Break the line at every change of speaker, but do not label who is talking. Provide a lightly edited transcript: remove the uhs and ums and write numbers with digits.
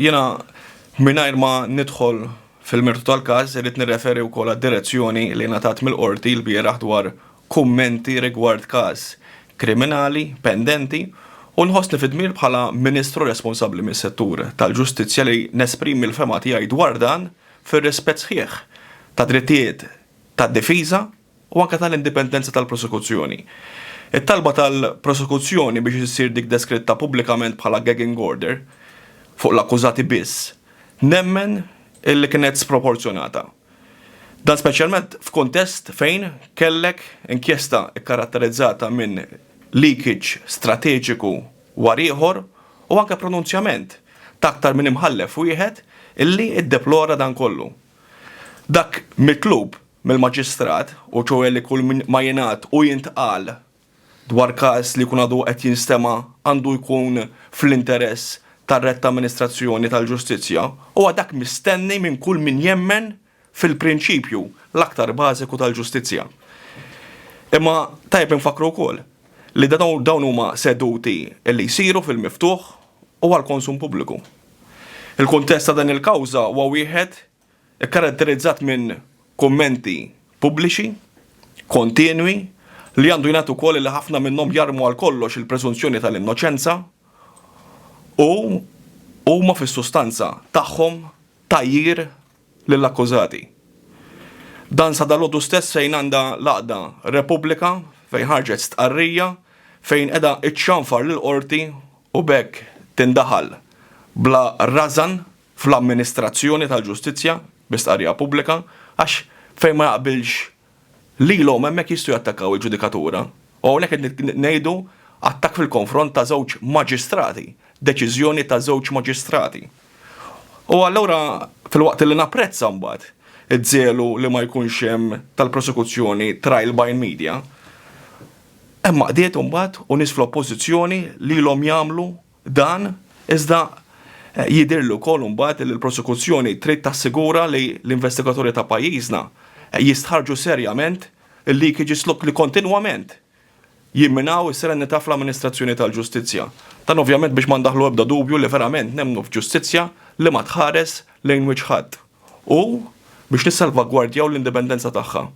Jiena mingħajr ma nidħol fil-mertu tal-każ irrid nirreferi wkoll għad-direzzjoni li ngħatat mill-Qorti lbieraħ dwar kummenti rigward każ kriminali pendenti u nħossni fid-dmir bħala Ministru responsabbli mis-settur tal-ġustizzja li nesprimi l-fehma tiegħi dwar dan fir-rispett sħiħ tad-drittijiet tad-difiża u anke tal-indipendenza tal-prosekuzzjoni. It-talba tal-prosekuzzjoni biex issir dik deskritta pubblikament bħala gagging order fuq l-akkużati biss, nemmen illi kienet sproporzjonata. Dan speċjalment f'kuntest fejn kellek inkjesta kkaratterizzata minn leakage strateġiku war ieħor u anke pronunzjament ta' aktar minn imħallef wieħed illi ddeplora dan kollu. Dak mitlub mill-maġistrat, u ċoe li kull ma jingħad u jintqal dwar każ li jkun għadu qed jinstema' għandu jkun fl-interess tar-retta amministrazzjoni tal-ġustizzja, huwa dak mistenni minn kull min jemmen fil-prinċipju l-aktar bażiku tal-ġustizzja. Imma tajjeb infakkru wkoll li dawn huma seduti li jsiru fil-miftuħ u għall-konsum pubbliku. Il-kuntest ta' din il-kawża huwa wieħed ikkaratterizzat minn kummenti pubbliċi kontinwi li għandu jingħad ukoll li ħafna minnhom jarmu għal kollox il-preżunzjoni tal-innoċenza u huma fis-sustanza tagħhom tgħajjir lill-akkużati. Dan sa dalgħodu stess fejn għandha l-għaqda Repubblika fejn ħarġet stqarrija fejn qiegħda iċċanfar lill-Qorti u b'hekk tindaħal bla rażan fl-amministrazzjoni tal-ġustizzja bi stqarrija pubblika għax fejn ma jaqbilx lilhom hemmhekk jistgħu jattakkaw il-ġudikatura. U hawnhekk qed ngħidu attakk fil-konfront ta' żewġ maġistrati, deċiżjoni ta' żewġ maġistrati. U allura filwaqt li napprezza mbagħad iż-żelu li ma jkunx hemm tal-prosekuzzjoni trial by media, hemm għaqdiet imbagħad u nies fl-oppożizzjoni li ilhom jagħmlu Dan, iżda, jidhirli wkoll imbagħad li l-prosekuzzjoni trid tassigura li l-investigaturi ta' pajjiżna jistħarrġu serjament il-leakages li kontinwament jimminaw is-serenità fl-amministrazzjoni tal-ġustizzja. Dan ovvjament biex ma ndaħħlu ebda dubju li verament nemmnu f'ġustizzja li ma tħares lejn wiċċ ħadd u biex nissalvagwardjaw l-indipendenza tagħha.